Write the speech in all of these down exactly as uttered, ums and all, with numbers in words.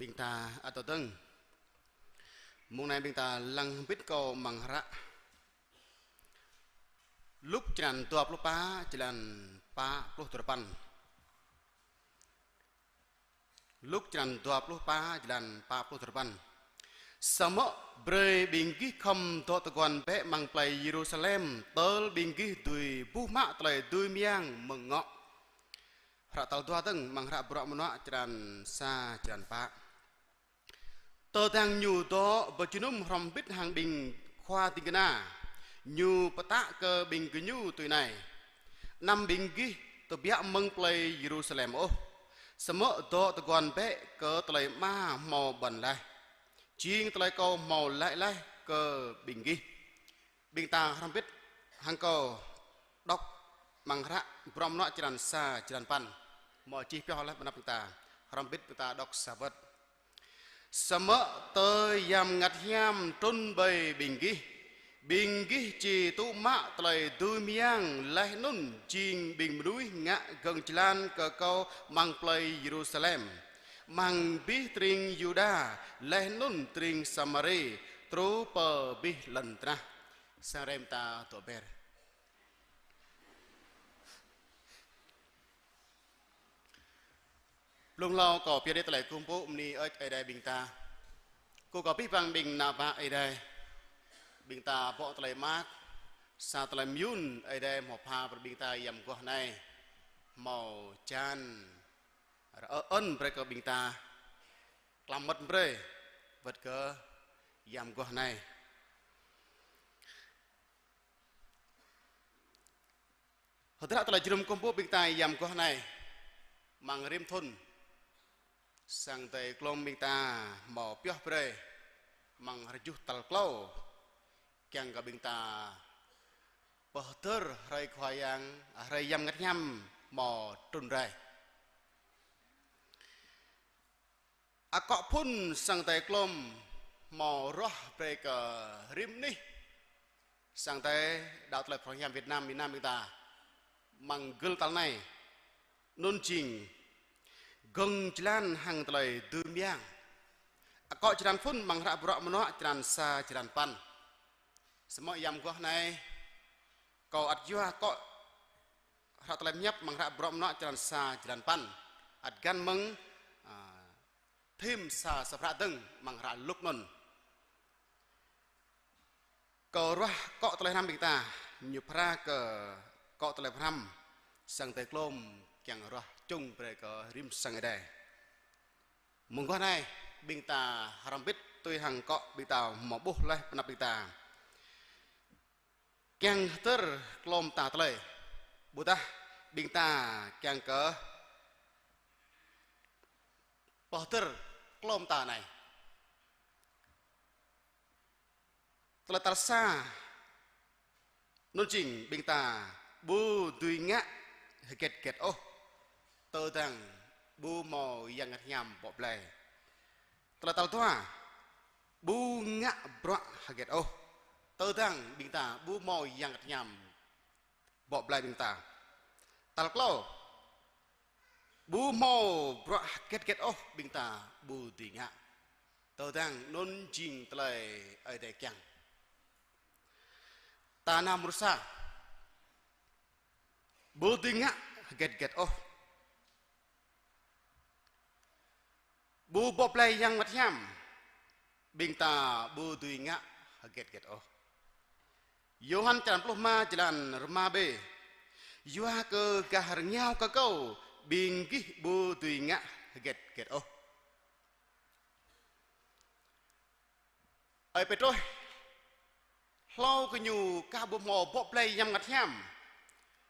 Ƀing ta ăt dơ̆ng. Mông anai ƀing ta lăng hơbĭt kâo amăng hră Luk črăn dua pluh pă, jơlan pă pluh duarơpăn. Luk črăn dua pluh pă, jơlan pă pluh duarơpăn. Samơ̆ brơi ƀing gih khŏm dŏ tơguan bĕ amăng plei Yêrusalem, tơl ƀing gih dưi ƀuh mă tơlơi dưi mơyang mơ̆ng ngŏ. Hră tal dua dơ̆ng, amăng hră Bruă Mơnuă črăn sa, jơlan pă. Tơdang ñu dŏ pơjơnum hrŏm hơbĭt hăng ƀing khua ding kơna, ñu pơtă kơ ƀing gơñu tui anai: Anăm ƀing gih tơbiă mơ̆ng plei Yêrusalem ôh, samơ̆ dŏ tơguan bĕ kơ tơlơi Ama hmâo ƀuăn laih, jing tơlơi kâo hmâo laĭ laih kơ ƀing gih. Ƀing ta hrŏm hơbĭt hăng kâo đŏk amăng hră Bruă Mơnuă črăn sa, jơlan păn. Hmâo čih pioh laih ƀơi anăp ƀing ta. Hrŏm hơbĭt ƀing ta đŏk sa wơ̆t. Samơ̆ tơl Yang Bơngăt Hiam trŭn ƀơi ƀing gih, ƀing gih či tŭ mă tơlơi dưi mơyang, laih anŭn jing ƀing mơnuih ngă gơ̆ng jơlan kơ kâo amăng plei Yêrusalem, amăng abih tring Yuđa, laih anŭn tring Samari, truh pơ abih lŏn tơnah. Sang rem ta dŏ ber. Blung hlâo kâo pơyơr tơlơi kơkuh pơpŭ bơni hơơč Ơi Adai ƀing ta. Kơ kâo abih bang ƀing ană bă Ơi Adai. Ƀing ta bŏ tơlơi mơak, sa tơlơi mơyŭn Ơi Adai hmâo pha brơi ƀing ta yăm mơguah anai. Hmâo čan rơ-, ơn brơi kơ ƀing ta. Klăm mơ̆t brơi, wơ̆t kơ yăm mơguah anai. Hơdră tơlơi jơnum kơkuh pơpŭ ƀing ta yăm mơguah anai, amăng rĭm thŭn, sang Ơi Adai klôm ƀing ta hmâo pioh brơi, amăng hrơi juh tal klâo, kiăng kơ ƀing ta pơhơdơr hrơi Khua Yang, hrơi Yang Bơngăt Hiam hmâo trŭn rai. Akŏ phŭn sang Ơi Adai klôm hmâo ruah brơi kơ rĭm anih sang Ơi Adai đaŏ tơlơi phrâo hiam Việt Nam, miền Nam ƀing ta. Amăng gưl tal anai, anŭn jing gơ̆ng jơlan hăng tơlơi dưi mơyang. Akŏ jơlan phŭn amăng hră Bruă Mơnuă črăn sa, jơlan păn. Samơ̆ yăm mơguah anai, kâo ăt yua akŏ hră tơlơi pơhiăp amăng hră Bruă Mơnuă črăn sa, jơlan păn. Ăt găn mơ̆ng, a, thim sa sơpră dơ̆ng amăng hră Luk anŭn. Kâo ruah akŏ tơlơi hrăm ƀing ta, ñu phara kơ akŏ tơlơi hrăm sang Ơi Adai klôm kiăng ruah čung brơi kơ rĭm sang Ơi Adai. Mơguah anai, ƀing ta hrŏm hơbĭt tui hăng akŏ ƀing ta hmâo ƀuh laih ƀơi anăp ƀing ta. Kiăng hơdơr klôm ta tơlơi. Ƀôdah ƀing ta kiăng kơ pơhơdơr klôm ta anai. Tơlơi tal sa, anŭn jing ƀing ta ƀu dưi ngă hơget hơget ôh, tơdang ƀu hmâo Yang Bơngăt Hiam bŏ blai. Tơlơi tal dua, ƀu ngă bruă hơget ôh, tơdang ƀing ta ƀu hmâo Yang Bơngăt Hiam bŏ blai ƀing ta. Tal klâo, ƀu hmâo bruă hơget hơget ôh ƀing ta ƀu dưi ngă, tơdang anŭn jing tơlơi Ơi Adai kiăng. Ta nao mrô sa, ƀu dưi ngă hơget hơget ôh. Ƀu bŏ blai Yang Bơngăt Hiam, ƀing ta ƀu dưi ngă hơget hơget ôh. Yôhan črăn pluh rơma, jơlan rơma B. Yua kơ gah rơngiao kơ kâo, ƀing gih ƀu dưi ngă hơget hơget ôh. Ơi Pêtrôs, hlâo kơ ñu kah ƀu hmâo bŏ blai Yang Bơngăt Hiam,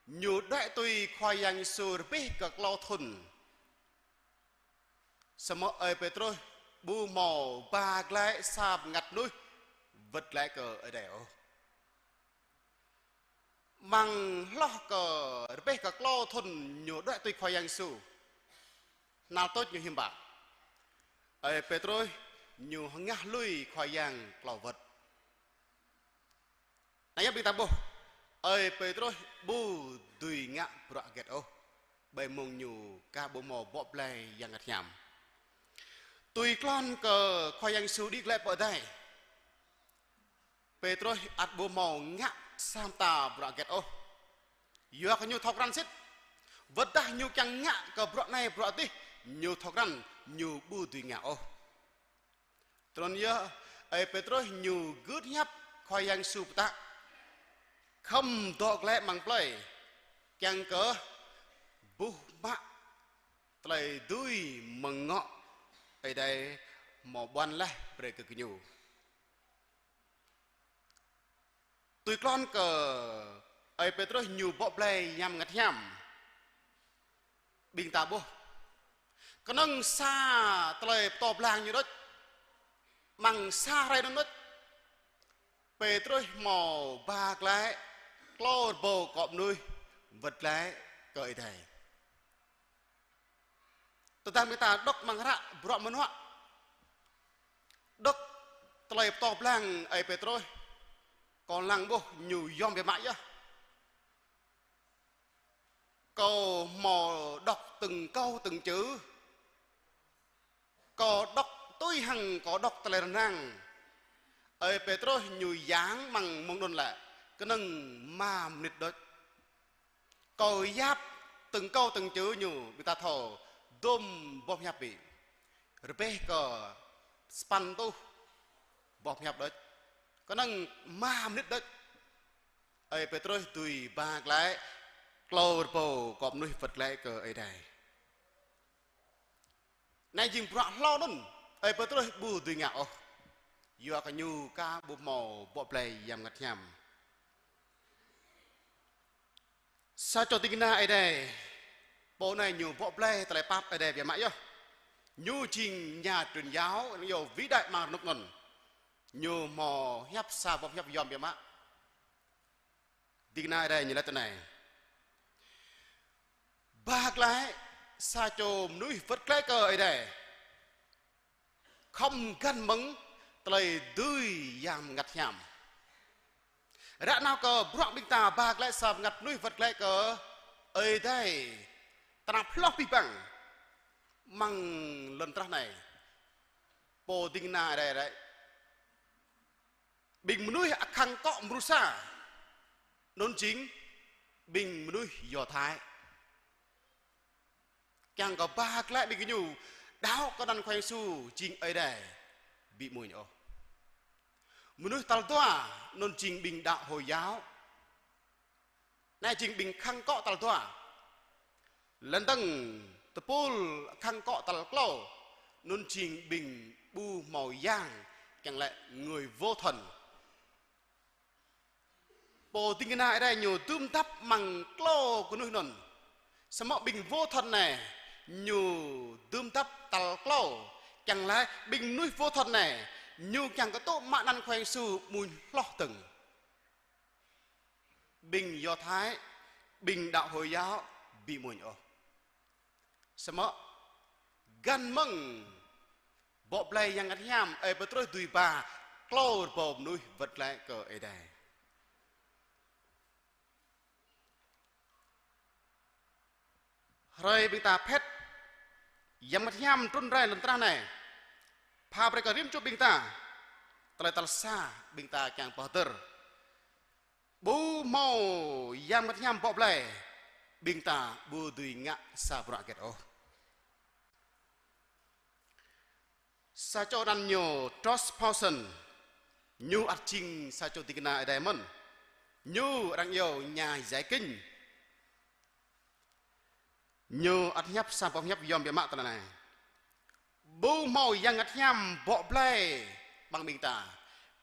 ñu đuaĭ tui Khua Yang Yêsu rơbêh kơ klâo thŭn. Samơ̆ ơi Pêtrôs ƀu hmâo ba glaĭ sa bơngăt mơnuih wơ̆t glaĭ kơ Ơi Adai ôh. Amăng hloh kơ rơbêh kơ klâo thŭn ñu đuaĭ tui Khua Yang Yêsu, hnal tuč ñu hiư̆m pă? Ơi Pêtrôs ñu hơngah lui Khua Yang klâo wơ̆t. Anai yơh ƀing ta ƀuh, ơi Pêtrôs ƀu dưi ngă bruă hơget ôh, ƀơi mông ñu kah ƀu hmâo bŏ blai Yang Bơngăt Hiam. Tui klon kơ Khua Yang Yêsu đĭ glaĭ pơ adai, Pêtrôs ăt ƀu hmâo ngă sa mta bruă hơget ôh. Yua kơ ñu thâo krăn sĭt. Wơ̆t dah ñu kiăng ngă kơ bruă anai bruă adih, ñu thâo krăn ñu ƀu dưi ngă ôh. Trŭn yơh, ơi Pêtrôs ñu gưt hiăp Khua Yang Yêsu pơtă: Khŏm dŏ glaĭ amăng plơi, kiăng kơ buh mă tơlơi dưi mơ̆ng ngŏ Ơi Adai hmâo ƀuăn laih brơi kơ gơñu. Tui klon kơ ơi Pêtrôs ñu bŏ blai Yang Bơngăt Hiam, ƀing ta ƀuh kơnơ̆ng sa tơlơi pơtô blang ñu đôč, amăng sa hrơi anŭn đôč, Pêtrôs hmâo ba glaĭ klâo rơbâo akŏ mơnuih wơ̆t glaĭ kơ Ơi Adai. Tơdang ƀing ta đŏk amăng hră Bruă Mơnuă, đŏk tơlơi pơtô blang ơi Pêtrôs, kâo lăng ƀuh ñu yom biă mă yơh. Kâo hmâo đŏk từng câu từng chữ. Kâo đŏk tui hăng kâo đŏk tơlơi rơnang. Ơi Pêtrôs ñu yang amăng mông anŭn lĕ kơnơ̆ng rơma mơnit đôč. Kâo yap từng câu từng chữ ñu, ƀing ta thâo dôm boh hiăp ƀĭ. Rơbeh kơ sapăn rơtuh boh hiăp đôč. Kơnơ̆ng rơma mơnit đôč, ơi Pêtrôs dưi ba glaĭ klâo rơbâo akŏ mơnuih wơ̆t glaĭ kơ Ơi Adai. Anai jing bruă hlâo anŭn, ơi Pêtrôs ƀu dưi ngă ôh. Yua kơ ñu aka ƀu hmâo bŏ blai Yang Bơngăt Hiam. Sa čô ding kơna Ơi Adai, pô anai ñu bŏ blai tơlơi pap Ơi Adai biă mă yơh. Ñu jing nhà truyền giáo, ñu vĩ đại amăng rơnŭk anŭn. Ñu hmâo hiăp sa boh hiăp yom biă mă. Ding kơna Ơi Adai ñu laĭ tui anai: Ba glaĭ sa čô mơnuih wơ̆t glaĭ kơ Ơi Adai khŏm găn mơ̆ng tơlơi dưi Yang Bơngăt Hiam. Ră nao kơ bruă ƀing ta ba glaĭ sa bơngăt mơnuih wơ̆t glaĭ kơ Ơi Adai, tơnap hloh abih bang amăng lŏn tơnah anai. Pô ding kơna Ơi Adai, Ơi Adai. Ƀing mơnuih khăng akŏ mrô sa, anŭn jing ƀing mơnuih Do Thái. Kiăng kơ ba glaĭ ƀing gơñu đaŏ kơ anăn Khua Yang Yêsu jing Ơi Adai, ƀu amuñ ôh. Mơnuih tal dua, anŭn jing ƀing đạo Hồi giáo. Anai jing ƀing khăng akŏ tal dua. Lŏn dơ̆ng tơpul khăng akŏ tal klâo, anŭn jing ƀing ƀu hmâo yang, kiăng laĭ người vô thần. Pô ding kơna Ơi Adai ñu dưm dăp amăng klâo kơnuih anŭn. Samơ̆ ƀing vô thần anai ñu dưm dăp tal klâo, kiăng laĭ ƀing mơnuih vô thần anai ñu kiăng kơ tŭ mă anăn Khua Yang Yêsu amuñ hloh dơ̆ng. Ƀing Do Thái, ƀing đạo Hồi giáo ƀu amuñ ôh. Samơ̆ găn mơ̆ng bŏ blai Yang Bơngăt Hiam, ơi Pêtrôs dưi ba klâo rơbâo mơnuih wơ̆t glaĭ kơ Ơi Adai. Hrơi ƀing ta phĕt Yang Bơngăt Hiam trŭn rai lŏn tơnah anai, pha brơi kơ rĭm čô ƀing ta tơlơi tal sa ƀing ta kiăng pơhơdơr. Ƀu hmâo Yang Bơngăt Hiam bŏ blai, ƀing ta ƀu dưi ngă sa bruă hơget ôh. Sa čô anăn ñu Truls Paulsen, ñu ăt jing sa čô ding kơna Ơi Adai mơ̆n. Ñu arăng iâu nhà giải kinh. Ñu ăt hiăp sa boh hiăp yom biă mă tui anai: Ƀu hmâo Yang Bơngăt Hiam bŏ blai amăng ƀing ta,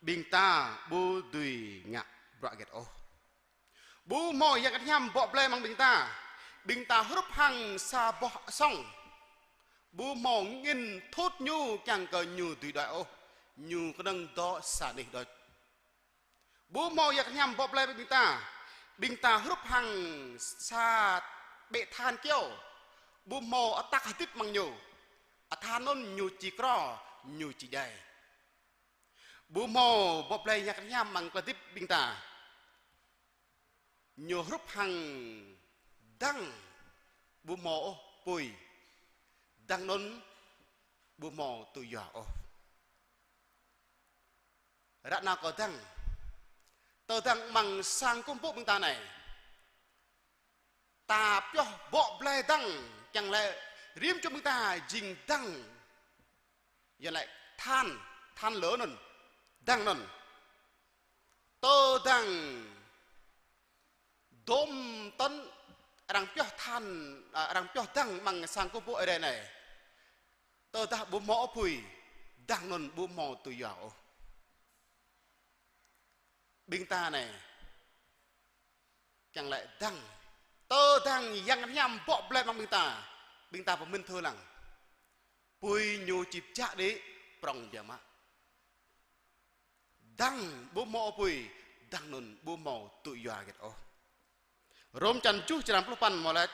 ƀing ta ƀu dưi ngă bruă hơget ôh. Ƀu hmâo Yang Bơngăt Hiam bŏ blai amăng ƀing ta, ƀing ta hrup hăng sa boh asŏng. Ƀu hmâo angin thut ñu kiăng kơ ñu dưi đuaĭ ôh, ñu kơnơ̆ng dŏ sa anih đôč. Ƀu hmâo Yang Bơngăt Hiam bŏ blai ƀing ta, ƀing ta hrup hăng sa ƀĕ than kyâo. Ƀu hmâo atăk hơdip amăng ñu. Athan anŭn ñu či krô, ñu či djai. Ƀu hmâo bŏ blai Yang Bơngăt Hiam amăng tơlơi hơdip ƀing ta, ñu hrup hăng dăng ƀu hmâo ôh apui. Dăng anŭn ƀu hmâo tŭ yua ôh. Ră anai kâo dăng, tơdang amăng sang kơkuh pơpŭ ƀing ta anai, ta pioh bŏ blai dăng, kiăng laĭ rĭm čô ƀing ta jing dăng. Yua laĭ than, than lơ anŭn, dăng anŭn. Tơdang dôm tơ̆n arăng pioh than, a, arăng pioh dăng amăng sang kơkuh pơpŭ Ơi Adai anai, tơdah ƀu hmâo apui, dăng anŭn ƀu hmâo tŭ yua ôh. Ƀing ta anai, kiăng laĭ dăng. Tơdang Yang Bơngăt Hiam bŏ blai amăng ƀing ta, ƀing ta pơmĭn thâo lăng. Apui ñu či pơjă đĭ prŏng biă mă. Dăng ƀu hmâo apui, dăng anŭn ƀu hmâo tŭ yua hơget ôh. Rôm čăn tơjuh, črăn pluh păn hmâo laĭ: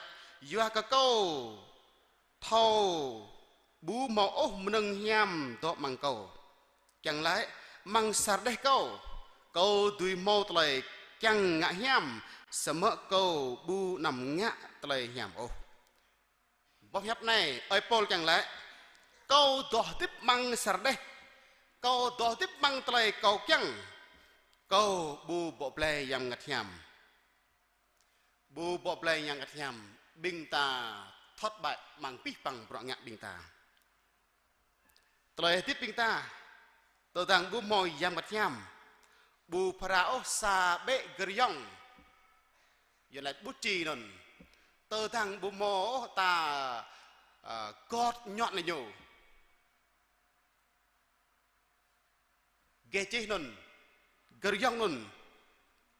Yua kơ kâo thâo ƀu hmâo ôh mơnơ̆ng hiam dŏ amăng kâo. Kiăng laĭ, amăng sa rơđeh kâo, kâo dưi hmâo tơlơi kiăng ngă hiam, samơ̆ kâo ƀu anăm ngă tơlơi hiam ôh. Boh hiăp anai, ơi Pôl kiăng laĭ, kâo dŏ hơdip amăng sa rơđeh, kâo dŏ hơdip amăng tơlơi kâo kiăng, kâo ƀu bŏ blai Yang Bơngăt Hiam. Ƀu bŏ blai Yang Bơngăt Hiam, ƀing ta thất bại amăng abih bang bruă ngă ƀing ta. Tơlơi hơdip ƀing ta, tơdang ƀu hmâo Yang Bơngăt Hiam, ƀu phara ôh sa ƀĕ gơriong. Yua laĭ ƀu či anŭn. Tơdang ƀu hmâo ôh ta, a, gŏt ñŏt lĕ ñu. Gêh čih anŭn, gơriong anŭn,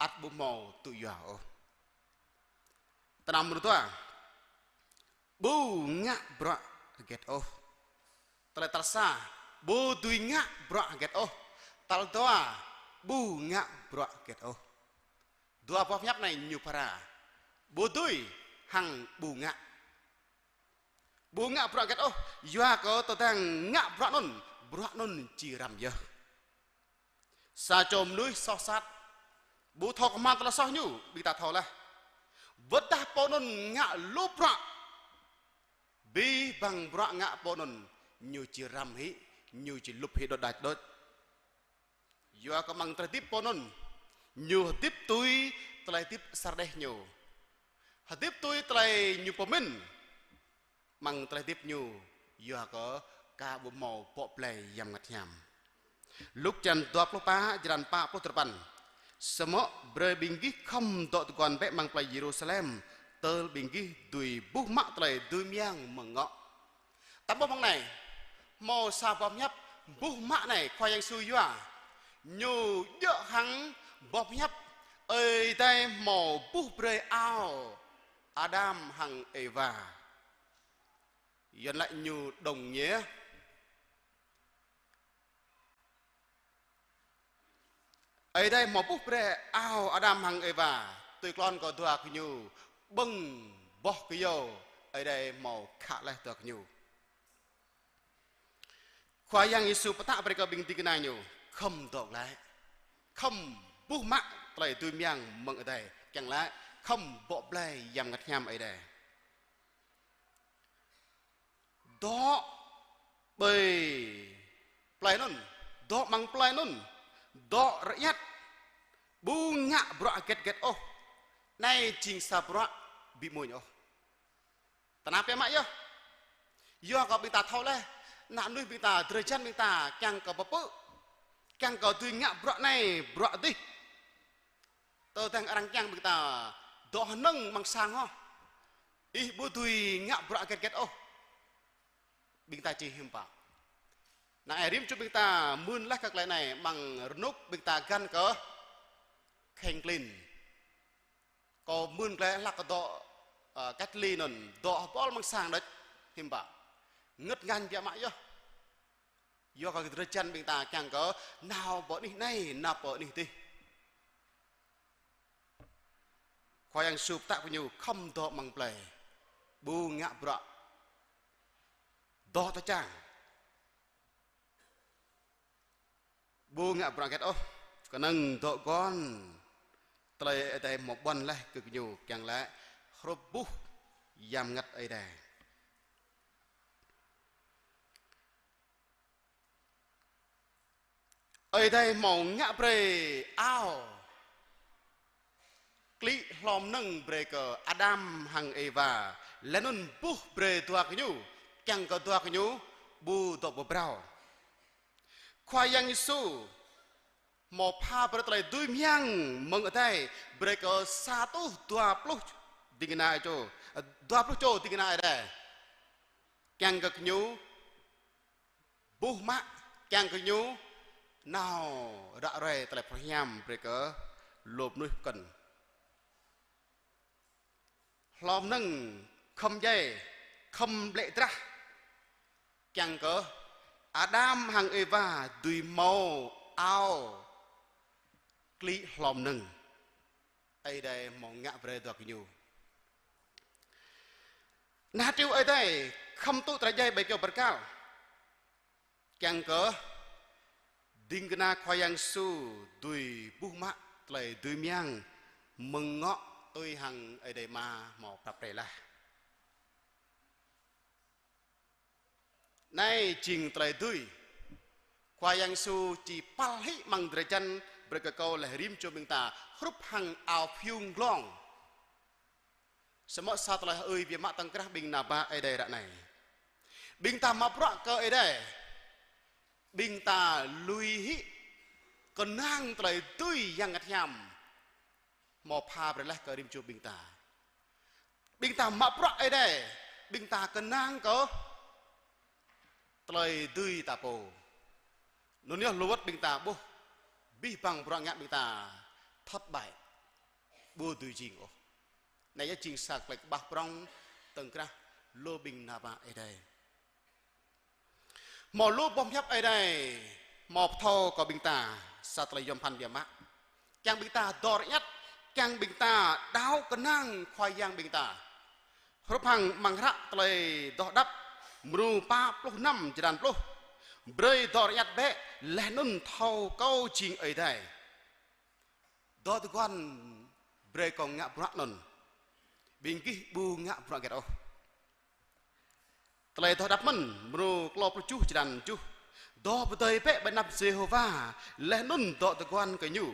ăt ƀu hmâo tŭ yua ôh. Tơnăm mơnuih dua, ƀu ngă bruă hơget ôh. Tơlơi tal sa, ƀu dưi ngă bruă hơget ôh. Tal dua, ƀu ngă bruă hơget ôh. Dua boh hiăp anai ñu phara. Ƀu dưi hăng ƀu ngă. Ƀu ngă bruă hơget ôh, yua kơ tơdang ngă bruă anŭn, bruă anŭn či răm yơh. Sa čô mơnuih soh sat, ƀu thâo kơhma̱l tơlơi soh ñu, ƀing ta thâo laih. Wơ̆t dah pô anŭn ngă lu bruă, abih bang bruă ngă pô anŭn, ñu či răm hĭ, ñu či lup hĭ đôč đač đôč. Yua kơ amăng tơlơi hơdip pô anŭn, ñu hơdip tui tơlơi hơdip sa rơđeh ñu. Hơdip tui tơlơi ñu pơmĭn. Amăng tơlơi hơdip ñu, yua kơ ka ƀu hmâo bŏ blai Yang Bơngăt Hiam. Luk čăn dua pluh pă, črăn pă pluh duapăn. Samơ̆ brơi ƀing gih khŏm dŏ tơguan bĕ amăng plei Yêrusalem, tơl ƀing gih dưi buh mă tơlơi dưi mơyang mơ̆ng ngŏ. Ta ƀuh mơ̆ng anai, hmâo sa boh hiăp buh mă anai Khua Yang Yêsu yua. Ñu djơ̆ hăng boh hiăp Ơi Adai hmâo buh brơi ao Adam hăng Êwa. Yuan laĭ ñu đồng nghĩa. Ơi Adai hmâo buh brơi ao Adam hăng Êwa, tui klon kơ dua gơñu, ƀơ̆ng boh kơyâo, Ơi Adai hmâo khă laih dua gơñu. Khua Yang Yêsu pơtă brơi kơ ƀing ding kơna ñu, khŏm dŏ glaĭ, khŏm buh mă tơlơi dưi mơyang mơ̆ng Ơi Adai, kiăng laĭ khŏm bŏ blai Yang Bơngăt Hiam Ơi Adai. Dŏ ƀơi plei anŭn, dŏ amăng plei anŭn, dŏ rơiăt, ƀu ngă bruă hơget hơget ôh. Anai jing sa bruă ƀu amuñ ôh. Tơnap biă mă yơh. Yua kơ ƀing ta thâo laih, ană mơnuih ƀing ta, drơi jăn ƀing ta, kiăng kơ pơpư̆, kiăng kơ dưi ngă bruă anai, bruă adih. Tơdang arăng kiăng ƀing ta dŏ hơnơ̆ng amăng sang hŏ, ih ƀu dưi ngă bruă hơget hơget ôh. Ƀing ta či hiư̆m pă? Anai rĭm čô ƀing ta mưn laih kơ tơlơi anai, amăng rơnŭk ƀing ta găn kơ kheng klin. Kâo mưn glaĭ hlăk kơ dŏ, ơ, cách ly anŭn, dŏ hơbŏl amăng sang đôč, hiư̆m pă? Ngơ̆t ngañ biă mă yơh. Yua kơ drơi jăn ƀing ta kiăng kơ nao pơ anih anai, nao pơ anih adih. Khua Yang Yêsu pơtă kơ ñu khŏm dŏ amăng plei, ƀu ngă bruă, dŏ tơčang, ƀu ngă bruă hơget ôh, kơnơ̆ng dŏ guan tơlơi Ơi Adai hmâo ƀuăn laih kơ gơñu, kiăng laĭ hrup buh Yang Bơngăt Ơi Adai. Ơi Adai hmâo ngă brơi ao klĭ hlô mơnơ̆ng brơi kơ Adam hăng Êwa, laih anŭn buh brơi dua gơñu, kiăng kơ dua gơñu ƀu dŏ pơbrao. Khua Yang Yêsu hmâo pha brơi tơlơi dưi mơyang mơ̆ng adai brơi kơ sa rơtuh dua pluh ding kơna čô, dua pluh čô ding kơna Ơi Adai. Kiăng kơ gơñu buh mă, kiăng kơ gơñu nao ră ruai tơlơi pơhrăm brơi kơ lu mơnuih pơkŏn. Hlô mơnơ̆ng khŏm djai, khŏm blĕ drah. Kiăng kơ Adam hăng Êwa dưi hmâo ao klĭ hlô mơnơ̆ng. Ơi Adai hmâo ngă brơi dua gơñu. Anai hơtriu Ơi Adai khŏm tŭ tơlơi djai ƀơi kyâo bơrkal. Kiăng kơ ding kơna Khua Yang Yêsu dưi buh mă tơlơi dưi mơyang mơ̆ng ngŏ tui hăng Ơi Adai Ama hmâo prăp pre lah. Anai jing tơlơi dưi. Khua Yang Yêsu či păl hĭ amăng drơi jăn brơi kơ kâo laih rĭm čô ƀing ta hrup hăng ao phiung glông. Samơ̆ sa tơlơi hơưi biă mă tơ̆ng krah ƀing ană bă Ơi Adai ră anai. Ƀing ta mă bruă kơ Ơi Adai. Ƀing ta lui hĭ kơnang tơlơi dưi Yang Bơngăt Hiam hmâo pha brơi laih kơ rĭm čô ƀing ta. Ƀing ta mă bruă Ơi Adai, ƀing ta kơnang kơ tơlơi dưi ta pô. Anŭn yơh lu wơ̆t ƀing ta ƀuh, abih bang bruă ngă ƀing ta thất bại, ƀu dưi jing ôh. Anai yơh jing sa tơlơi kơƀah prŏng tơ̆ng krah lu ƀing ană bă Ơi Adai. Hmâo lu boh pơhiăp Ơi Adai hmâo pơthâo kơ ƀing ta sa tơlơi yom pơphan biă mă. Kiăng ƀing ta dŏ rơñăt, kiăng ƀing ta đaŏ kơnang Khua Yang ƀing ta. Hrup hăng amăng hră Tơlơi Adoh Đăp, mrô pă pluh năm, črăn pluh: Brơi dŏ rơñăt bĕ, laih anŭn thâo Kâo jing Ơi Adai. Dŏ tơguan brơi kâo ngă bruă anŭn. Ƀing gih ƀu ngă bruă hơget ôh. Tơlơi Adoh Đăp mơ̆n, mrô klâo pluh tơjuh, črăn tơjuh: Dŏ pơdơi bĕ ƀơi anăp Yêhôwa, laih anŭn dŏ tơguan kơ Ñu.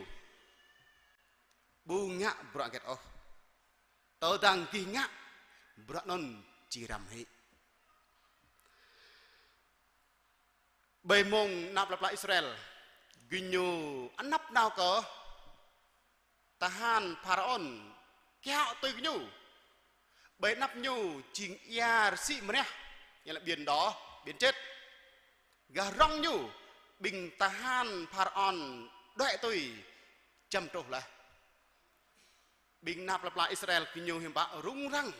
Ƀu ngă bruă hơget ôh. Tơdang gih ngă, bruă anŭn či răm hĭ. Ƀơi mông ană plei pla Israel, gơñu anăp nao kơ tơhan Pharaôn kiaŏ tui gơñu. Ƀơi anăp ñu jing ia rơsĭ mơnah, nghĩa là Biển Đỏ, biển chết. Gah rŏng ñu, ƀing tơhan Pharaôn đuaĭ tui, čăm truh laih. Ƀing ană plei pla Israel gơñu hiư̆m pă rŭng răng.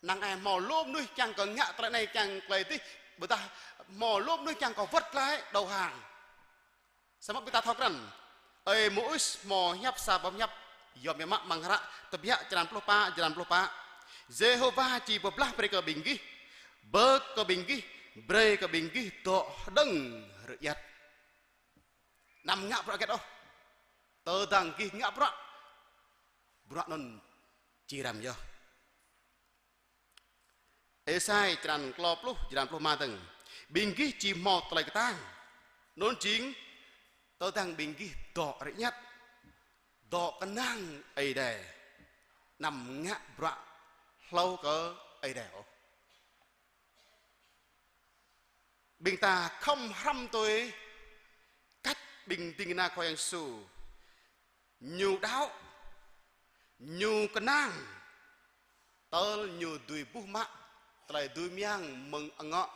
Năng ai hmâo lu mơnuih kiăng kơ ngă tơlơi anai kiăng tơlơi adih, ƀôdah hmâo lu mơnuih kiăng kơ wơ̆t glaĭ đầu hàng. Samơ̆ ƀing ta thâo krăn, ơi Môis hmâo pơhiăp sa boh pơhiăp yom biă mă amăng hră Tơbiă črăn pluh pă, črăn pluh pă: Yêhôwa či pơblah brơi kơ ƀing gih, bơk kơ ƀing gih, brơi kơ ƀing gih dŏ hơđơ̆ng rơiăt. Anăm ngă bruă hơget ôh. Tơdang gih ngă bruă, bruă anŭn či răm yơh. Êsai črăn klâo pluh, črăn pluh rơma dơ̆ng: Ƀing gih či hmâo tơlơi kơtang. Anŭn jing tơdang ƀing gih dŏ rơiăt, dŏ kơnang Ơi Adai, anăm ngă bruă hlâo kơ Ơi Adai ôh. Ƀing ta khŏm hrăm tui cách ƀing ding kơna Khua Yang Yêsu. Ñu đaŏ, ñu kơnang, tơl ñu dưi buh mă tơlơi dưi mơyang mơ̆ng ngŏ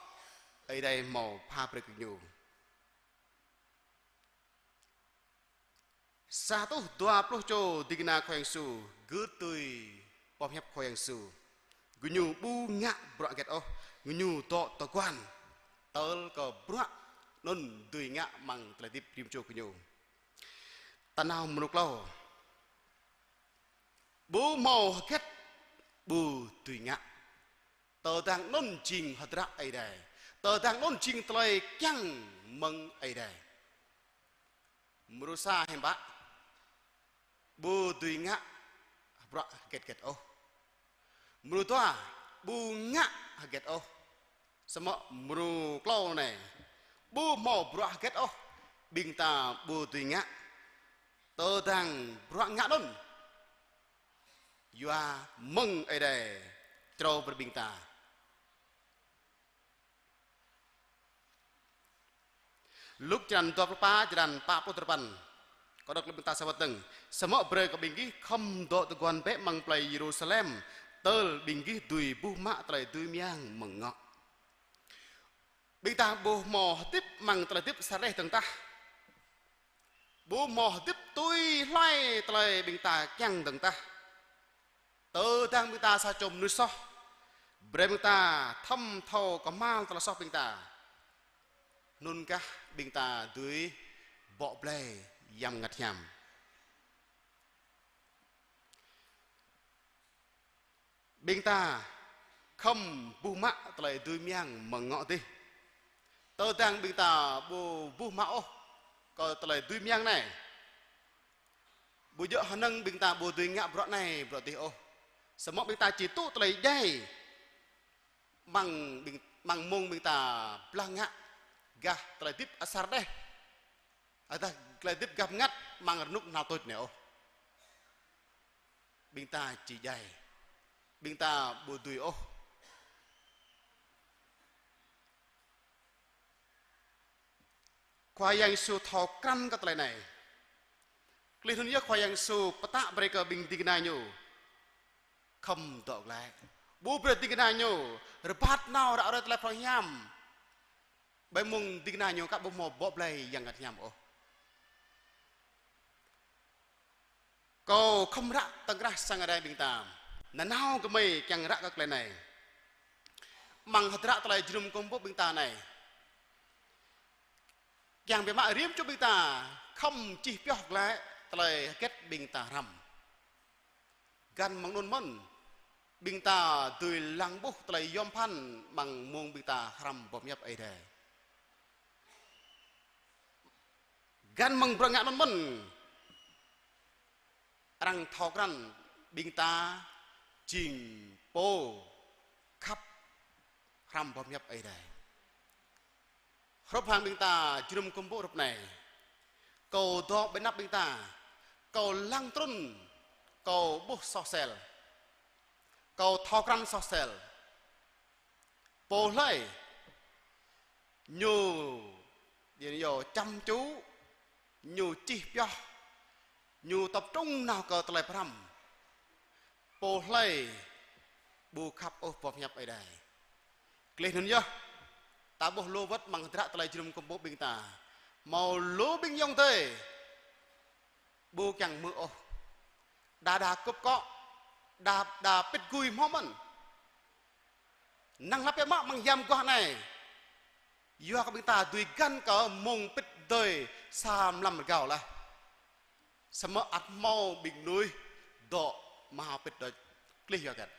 Ơi Adai hmâo pha brơi kơ ñu. Sa rơtuh dua pluh čô ding kơna Khua Yang Yêsu gưt tui boh pơhiăp Khua Yang Yêsu. Gơñu ƀu ngă bruă hơget ôh, gơñu dŏ tơguan tơl kơ bruă anŭn dưi ngă amăng tơlơi hơdip rĭm čô gơñu. Ta nao mrô klâo. Ƀu hmâo hơget ƀu dưi ngă. Tơdang anŭn jing hơdră Ơi Adai. Tơdang anŭn jing tơlơi kiăng mơ̆ng Ơi Adai. Mrô sa hiư̆m pă, ƀu dưi ngă bruă hơget hơget ôh. Mrô dua, ƀu ngă hơget ôh. Samơ̆ mrô klâo anai, ƀu hmâo bruă hơget ôh. Ƀing ta ƀu dưi ngă tơdang bruă ngă anŭn yua mơ̆ng Ơi Adai črâo brơi ƀing ta. Luk črăn dua pluh pă, črăn pă pluh duapăn. Kâo đŏk lĕ ƀing ta sa wơ̆t dơ̆ng. Samơ̆ brơi kơ ƀing gih khŏm dŏ tơguan bĕ amăng plei Yêrusalem, tơl ƀing gih dưi buh mă tơlơi dưi mơyang mơ̆ng ngŏ. Ƀing ta ƀu hmâo hơdip amăng tơlơi hơdip asar rơđeh dơ̆ng tah. Ƀu hmâo hơdip tui hluai tơlơi ƀing ta kiăng dơ̆ng tah. Tơdang ƀing ta sa čô mơnuih soh, brơi ƀing ta thâo thâo kơhma̱l tơlơi soh ƀing ta. Anŭn kah ƀing ta dưi bŏ blai Yang Bơngăt Hiam. Ƀing ta khŏm buh mă tơlơi dưi mơyang mơ̆ng ngŏ dih. Tơdang ƀing ta ƀu buh mă ôh kơ tơlơi dưi mơyang anai, ƀu djơ̆ hơnơ̆ng ƀing ta ƀu dưi ngă bruă anai bruă dih ôh. Samơ̆ ƀing ta či tŭ tơlơi djai amăng ƀing, amăng mông ƀing ta blah ngă gah tơlơi hơdip asar rơđeh, ƀôdah tơlơi hơdip gah bơngăt amăng rơnŭk nao tuč anai ôh. Ƀing ta či djai. Ƀing ta ƀu dưi ôh. Khua Yang Yêsu thâo krăn kơ tơlơi anai. Klih anŭn yơh Khua Yang Yêsu pơtă brơi kơ ƀing ding kơna ñu khŏm dŏ glaĭ. Ƀu brơi ding kơna ñu rơbat nao ră ruai tơlơi phrâo hiam. Ƀơi mông ding kơna ñu kah ƀu hmâo bŏ blai Yang Bơngăt Hiam ôh. Kâo khŏm ră tơkrah sang Ơi Adai ƀing ta. Nanao gơmơi kiăng ră kơ tơlơi anai. Amăng hơdră tơlơi jơnum kơkuh pơpŭ ƀing ta anai, kiăng biă mă rĭm čô ƀing ta khŏm čih pioh glaĭ tơlơi hơget ƀing ta hrăm. Găn mơ̆ng anŭn mơ̆n, ƀing ta dưi lăng ƀuh tơlơi yom pơphan amăng mông ƀing ta hrăm boh pơhiăp Ơi Adai. Găn mơ̆ng bruă ngă anŭn mơ̆n, arăng thâo krăn ƀing ta jing pô khăp hrăm boh pơhiăp Ơi Adai. Hrup hăng ƀing ta jơnum kơkuh pơpŭ hrup anai. Kâo dŏ ƀơi anăp ƀing ta, kâo lăng trŭn, kâo ƀuh soh sel, kâo thâo krăn soh sel. Pô hlơi ñu, ñu čăm čŭ, ñu čih pioh, ñu tập trung nao kơ tơlơi pơhrăm. Pô hlơi ƀu khăp ôh boh pơhiăp Ơi Adai. Klih anŭn yơh, ta ƀuh lu wơ̆t amăng hơdră tơlơi jơnum kơkuh pơpŭ ƀing ta. Hmâo lu ƀing ayŏng adơi ƀu kiăng hmư̆ ôh. Đa đa kŭp kŏ, đa đa pĭt gui hmâo mơ̆n. Năng lăp biă mă amăng hiam guah anai. Yua kơ ƀing ta dưi găn kơ mông pĭt dơi sa mlam rơgao laih. Samơ̆ ăt hmâo ƀing mơnuih dŏ mơhao pĭt đôč, klih yua hơget.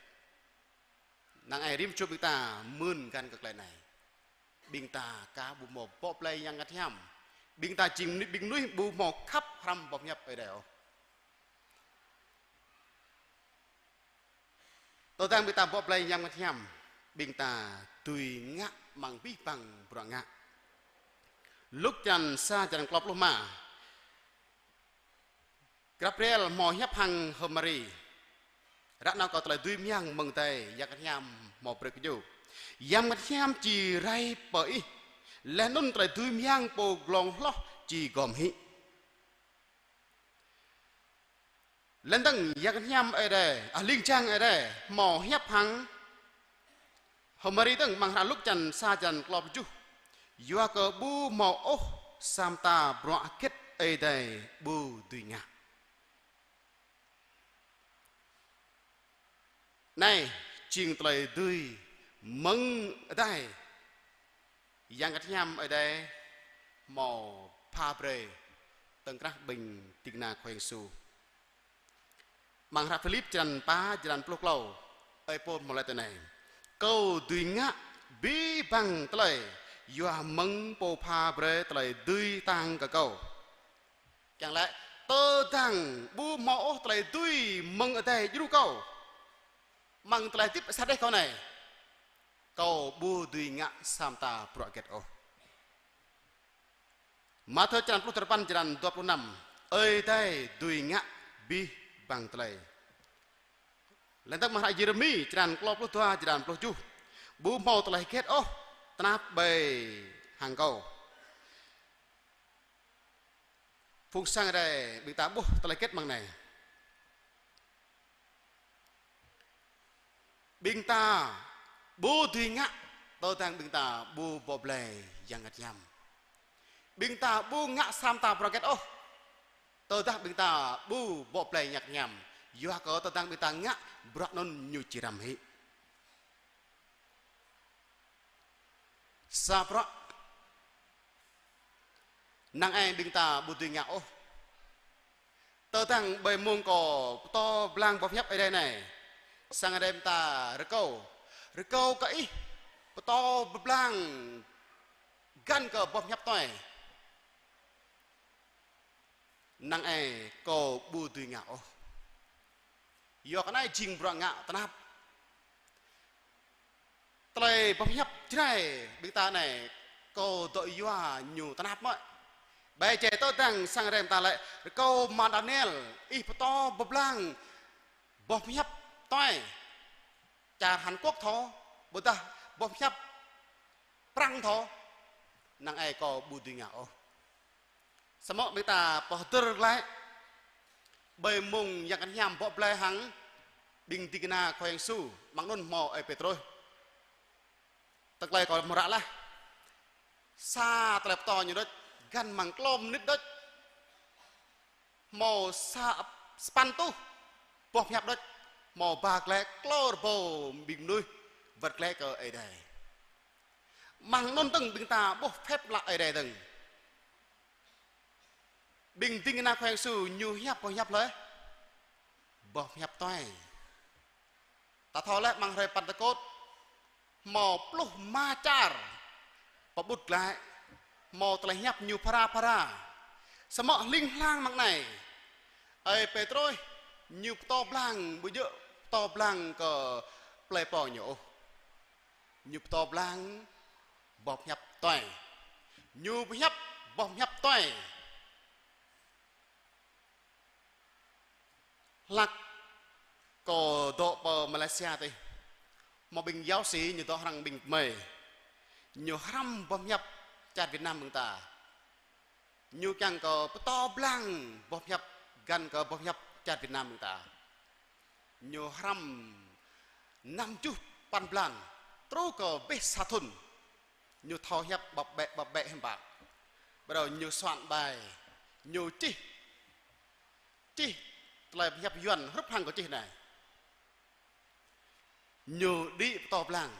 Năng ai rĭm čô ƀing ta mưn găn kơ tơlơi anai. Ƀing ta kah ƀu hmâo bŏ blai Yang Bơngăt Hiam. Ƀing ta jing ƀing mơnuih ƀu hmâo khăp hrăm boh pơhiăp Ơi Adai ôh. Tơdang ƀing ta bŏ blai Yang Bơngăt Hiam, ƀing ta dưi ngă amăng abih bang bruă ngă. Luk črăn sa, črăn klâo pluh rơma. Gabriel hmâo hiăp hăng H'Mari. Ră nao kơ tơlơi dưi mơyang mơ̆ng Adai Yang Bơngăt Hiam hmâo brơi kơ ñu. Yang Bơngăt Hiam či rai pơ ih. Laih anŭn tơlơi dưi mơyang pô glông hloh či gom hĭ. Lŏn dơ̆ng Yang Bơngăt Hiam Ơi Adai, ah, ling jang Ơi Adai, hmâo hiăp hăng H'Mari dơ̆ng amăng hră Luk črăn sa, črăn klâo pluh tơjuh. Yua kơ ƀu hmâo ôh sa mơta bruă hơget Ơi Adai ƀu dưi ngă. Anai jing tơlơi dưi mơ̆ng Adai. Yang Bơngăt Hiam Ơi Adai hmâo pha brơi tơ̆ng krah ƀing ding kơna Khua Yang Yêsu. Amăng hră Philip črăn pă, črăn pluh klâo, ơi Pôl hmâo laĭ tui anai: Kâo dưi ngă abih bang tơlơi yua mơ̆ng Pô pha brơi tơlơi dưi tang kơ kâo. Kiăng laĭ, tơdang ƀu hmâo ôh tơlơi dưi mơ̆ng Adai djru kâo amăng tơlơi hơdip asar rơđeh kâo anai, kâo ƀu dưi ngă sa mơta bruă hơget ôh. Mathiơ črăn pluh duapăn, črăn dua pluh năm. Ơi Adai dưi ngă abih bang tơlơi. Laih dơ̆ng amăng hră Yêrêmi črăn klâo pluh dua, črăn pluh tơjuh. Ƀu hmâo tơlơi hơget ôh tơnap ƀơi hăng Kâo. Phung sang Ơi Adai, ƀing ta ƀuh tơlơi hơget amăng anai. Ƀing ta ƀu dưi ngă, tơdang ƀing ta ƀu bŏ blai Yang Bơngăt Hiam. Ƀing ta ƀu ngă sa mơta bruă hơget ôh, tơdah ƀing ta ƀu bŏ blai Yang Bơngăt Hiam. Yua kơ tơdang ƀing ta ngă, bruă anŭn ñu či răm hĭ. Sa bruă năng ai ƀing ta ƀu dưi ngă ôh. Tơdang ƀơi mông kâo pơtô blang boh pơhiăp Ơi Adai anai, sang Ơi Adai ƀing ta rơkâo, rơkâo kơ ih pơtô blang găn kơ boh pơhiăp tuai. Năng ai kâo ƀu dưi ngă ôh. Yua kơ anai jing bruă ngă tơnap. Tơlơi boh pơhiăp Jrai ƀing ta anai, kâo dŏ yua ñu tơnap mơ̆. Ƀơi jai tơdang sang Ơi Adai ƀing ta lĕ, rơkâo mă Daniel, ih pơtô blang boh pơhiăp tuai. Čar Hàn Quốc thâo, ƀôdah boh pơhiăp Prăng thâo, năng ai kâo ƀu dưi ngă ôh. Samơ̆ ƀing ta pơhơdơr glaĭ, ƀơi mông Yang Bơngăt Hiam bŏ blai hăng ƀing ding kơna Khua Yang Yêsu, amăng anŭn hmâo ơi Pêtrôs. Tơlơi kâo hmâo ră laih. Sa tơlơi pơtô ñu đôč, găn amăng klâo mơnit đôč. Hmâo sa, sapăn rơtuh boh pơhiăp đôč, hmâo ba glaĭ klâo rơbâo ƀing mơnuih wơ̆t glaĭ kơ Ơi Adai. Amăng anŭn dơ̆ng ƀing ta ƀuh phép lạ Ơi Adai dơ̆ng. Ƀing ding kơna Khua Yang Yêsu ñu hiăp boh pơhiăp hlơi? Boh pơhiăp tuai. Ta thâo laih amăng hrơi Pentekôt, hmâo pluh rơma čar pơƀut glaĭ, hmâo tơlơi hiăp ñu phara phara. Samơ̆ hling hlang amăng anai, ơi Pêtrôs ñu pơtô blang, ƀu djơ̆ pơtô blang kơ plơi pô ñu ôh. Ñu pơtô blang boh pơhiăp tuai. Ñu pơhiăp boh pơhiăp tuai. Hlak kâo dŏ pơ Malaysia tih, hmâo ƀing giáo sĩ ñu dŏ hrăng ƀing gơmơi. Ñu hrăm boh pơhiăp čar Việt Nam ƀing ta. Ñu kiăng kơ pơtô blang boh pơhiăp găn kơ boh pơhiăp čar Việt Nam ƀing ta. Ñu hrăm năm tơjuh păn blan, truh kơ abih sa thŭn. Ñu thâo hiăp ƀơ̆p ƀĕ, ƀơ̆p ƀĕ hiư̆m pă. Bắt đầu ñu soạn bài, ñu čih, čih tơlơi pơhiăp Yuan hrup hăng kâo čih anai. Ñu đĭ pơtô blang,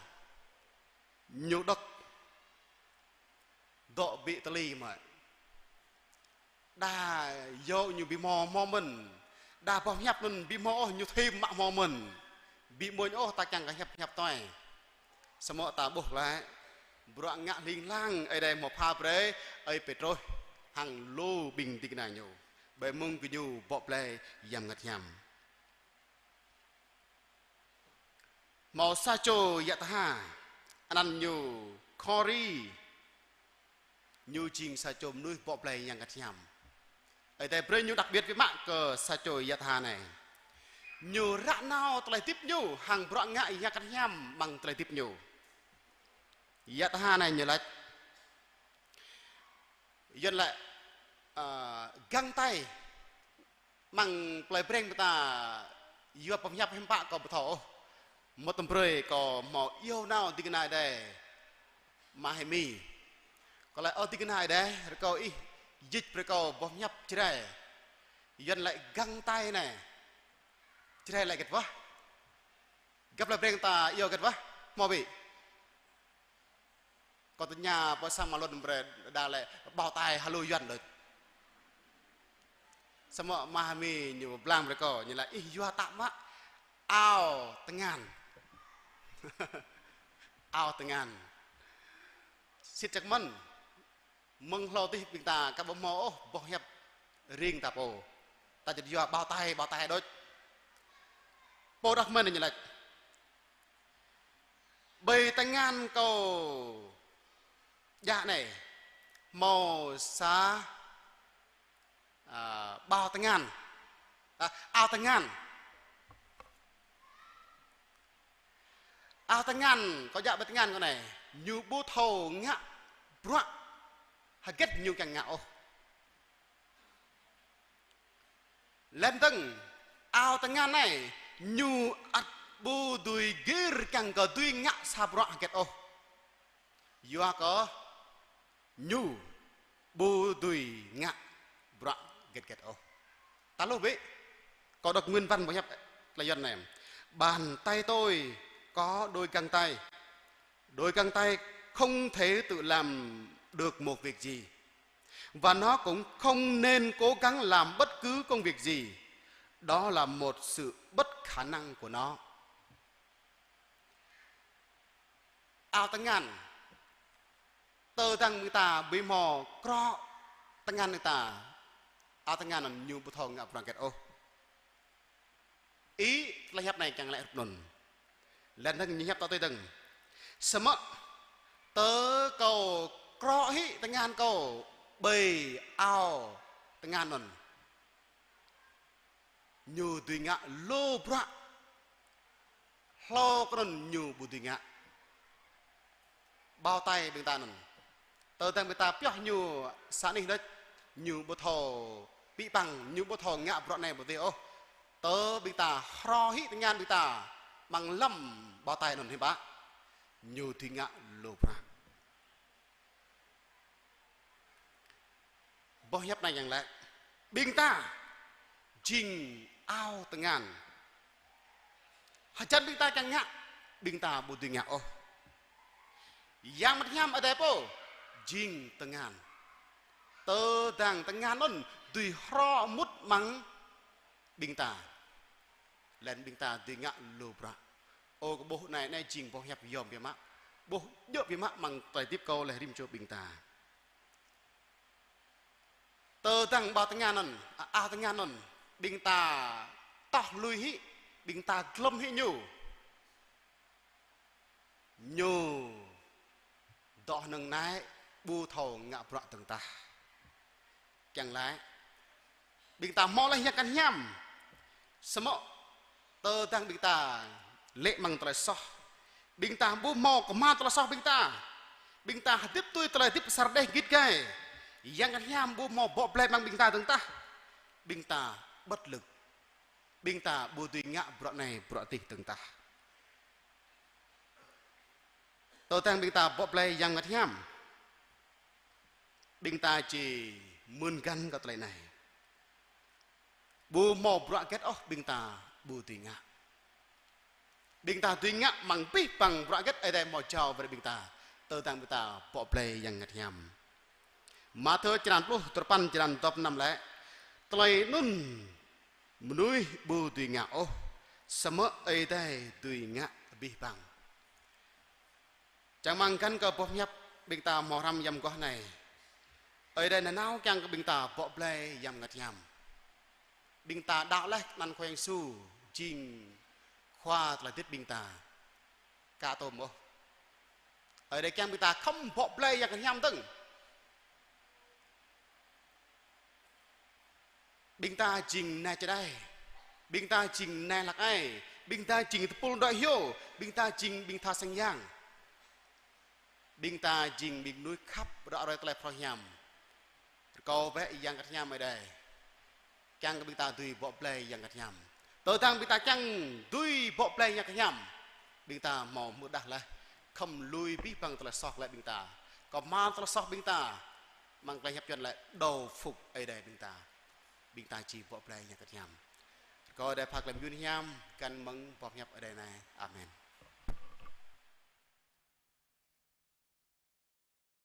ñu đŏk, dŏ ƀĭ tơlĭ mơ̆. Đa yơh ñu ƀu hmâo, hmâo mơ̆n. Đa boh pơhiăp anŭn ƀu hmâo ôh, ñu thim mă hmâo mơ̆n. Ƀu amuñ ôh ta kiăng kơ hiăp, hiăp tuai. Samơ̆ ta ƀuh glaĭ, bruă ngă hling hlang Ơi Adai hmâo pha brơi ơi Pêtrôs hăng lu ƀing ding kơna ñu, ƀơi mông gơñu bŏ blai Yang Bơngăt Hiam. Hmâo sa čô yă tha, anăn ñu Khori. Ñu jing sa čô mơnuih bŏ blai Yang Bơngăt Hiam. Ơi Adai brơi ñu đặc biệt biă mă kơ sa čô yă tha anai. Ñu ră nao tơlơi hơdip ñu hăng bruă ngă Yang Bơngăt Hiam amăng tơlơi hơdip ñu. Yă tha anai ñu laĭ, Yuan laĭ, ơ, găng tay. Amăng plơi Breng ƀing ta yua boh pơhiăp hiư̆m pă kâo ƀu thâo ôh. Mơ̆ng tơm brơi kâo hmâo iâu nao ding kơna Ơi Adai, Ama Hemi. Kâo laĭ: Ơ ding kơna Ơi Adai, rơkâo ih dịch brơi kâo boh pơhiăp Jrai. Yuan laĭ găng tay anai. Jrai laĭ hơget wơh? Gah plơi Breng ta iâu hơget wơh? Hmâo ƀĭ? Kâo tơña pơ sang mă lŏn brơi, đa laĭ bao tay hơlô Yuan đôč. Samơ̆ Ama Hemi ñu blang brơi kâo, ñu laĭ: Ih yua tă mă ao tơngan. Ao tơngan. Sĭt jăk mơ̆n, mơ̆ng hlâo dih ƀing ta aka ƀu hmâo ôh boh pơhiăp ring ta pô. Ta juăt yua bao tay, bao tay đôč. Pô đah mơ̆n ñu laĭ: Ƀơi tơngan kâo djă anai, Hmâo sa, a, ƀao tơngan. A, ao tơngan. Ao tơngan, kâo djă ƀơi tơngan kâo anai. Ñu ƀu thâo ngă bruă hơget ñu kiăng ngă ôh. Laih dơ̆ng, ao tơngan anai, ñu ăt ƀu dưi gir kiăng kơ dưi ngă sa bruă hơget ôh. Yua kơ ñu ƀu dưi ngă bruă hơget hơget ôh. Ta hluh bĕ, kâo đọc nguyên văn boh hiăp tơlơi Yuan anai. Bàn tay tôi có đôi găng tay. Đôi găng tay không thể tự làm được một việc gì. Và nó cũng không nên cố gắng làm bất cứ công việc gì. Đó là một sự bất khả năng của nó. Ao tơngan. Tơdang ƀing ta ƀu hmâo krŏ tơngan ƀing ta, ao tơngan anŭn ñu ƀu thâo ngă bruă hơget ôh. Ih, tơlơi hiăp anai kiăng laĭ hrup anŭn. Laih anŭn ñu hiăp tŏ tui dơ̆ng. Samơ̆ tơ kâo krŏ hĭ tơngan kâo ƀơi ao tơngan anŭn, ñu dưi ngă lu bruă. Hlâo kơ anŭn ñu ƀu dưi ngă. Ƀao tay ƀing ta anŭn. Tơdang ƀing ta pioh ñu sa anih đôč, ñu ƀu thâo pĭ păng, ñu ƀu thâo ngă bruă anai bruă adih ôh. Tơ ƀing ta hrŏ hĭ tơngan ƀing ta amăng lăm ƀao tay anŭn hiư̆m pă, ñu dưi ngă lu bruă. Boh hiăp anai kiăng laĭ, ƀing ta jing ao tơngan. Hơjăn ƀing ta kiăng ngă, ƀing ta ƀu dưi ngă ôh. Yang Bơngăt Hiam Ơi Adai pô jing tơngan. Tơdang tơngan anŭn dưi hrŏ mŭt amăng ƀing ta, laih anŭn ƀing ta dưi ngă lu bruă. Ơ kơ ƀuh anai, anai jing boh hiăp yôm biă mă. Ƀuh djơ̆ biă mă amăng tơlơi hơdip kâo laih rĭm čô ƀing ta. Tơdang ƀao tơngan anŭn, a, ao tơngan anŭn, ƀing ta toh lui hĭ, ƀing ta glŏm hĭ ñu. Ñu dŏ hơnơ̆ng anai ƀu thâo ngă bruă dơ̆ng tah. Kiăng laĭ, ƀing ta hmâo laih Yang Bơngăt Hiam. Samơ̆ tơdang ƀing ta lê̆ amăng tơlơi soh, ƀing ta ƀu hmâo kơhma̱l tơlơi soh ƀing ta. Ƀing ta hơdip tui tơlơi hơdip sa rơđeh git gai. Yang Bơngăt Hiam ƀu hmâo bŏ blai amăng ƀing ta dơ̆ng tah. Ƀing ta bất lực. Ƀing ta ƀu dưi ngă bruă anai bruă adih dơ̆ng tah. Tơdang ƀing ta bŏ blai Yang Bơngăt Hiam, ƀing ta či mơ̆n găn kơ tơlơi anai. Ƀu hmâo bruă hơget ôh ƀing ta ƀu dưi ngă. Ƀing ta dưi ngă amăng abih bang bruă hơget Ơi Adai hmâo jao brơi ƀing ta. Tơdang ƀing ta bŏ blai Yang Bơngăt Hiam. Mathiơ črăn pluh duapăn, črăn dua pluh năm laĭ: Tơlơi anŭn mơnuih ƀu dưi ngă ôh, samơ̆ Ơi Adai dưi ngă abih bang. Čang mơ̆ng găn kơ boh hiăp ƀing ta hmâo hrăm yăm mơguah anai. Ơi Adai nanao kiăng kơ ƀing ta bŏ blai Yang Bơngăt Hiam. Ƀing ta đaŏ laih kơ anăn Khua Yang Yêsu jing Khua tơlơi hơdip ƀing ta. Ka tôm ôh. Ơi Adai kiăng ƀing ta khŏm bŏ blai Yang Bơngăt Hiam dơ̆ng. Ƀing ta jing nai čơđai. Ƀing ta jing nai hlăk ai. Ƀing ta jing tơpul đuaĭ hyu. Ƀing ta jing ƀing tha sang yang. Ƀing ta jing ƀing mơnuih khăp ră ruai tơlơi phrâo hiam. Rơkâo bĕ Yang Bơngăt Hiam Ơi Adai kiăng kơ ƀing ta dưi bŏ blai Yang Bơngăt Hiam. Tơdang ƀing ta kiăng dưi bŏ blai Yang Bơngăt Hiam, ƀing ta hmâo hmư̆ đah laih, khŏm lui abih bang tơlơi soh glaĭ ƀing ta. Kơhma̱l tơlơi soh ƀing ta, amăng tơlơi hiăp Yuan laĭ đầu phục Ơi Adai ƀing ta. Ƀing ta či bŏ blai Yang Bơngăt Hiam. Rơkâo Ơi Adai pha tơlơi mơyun hiam găn mơ̆ng boh hiăp Ơi Adai anai. Amen.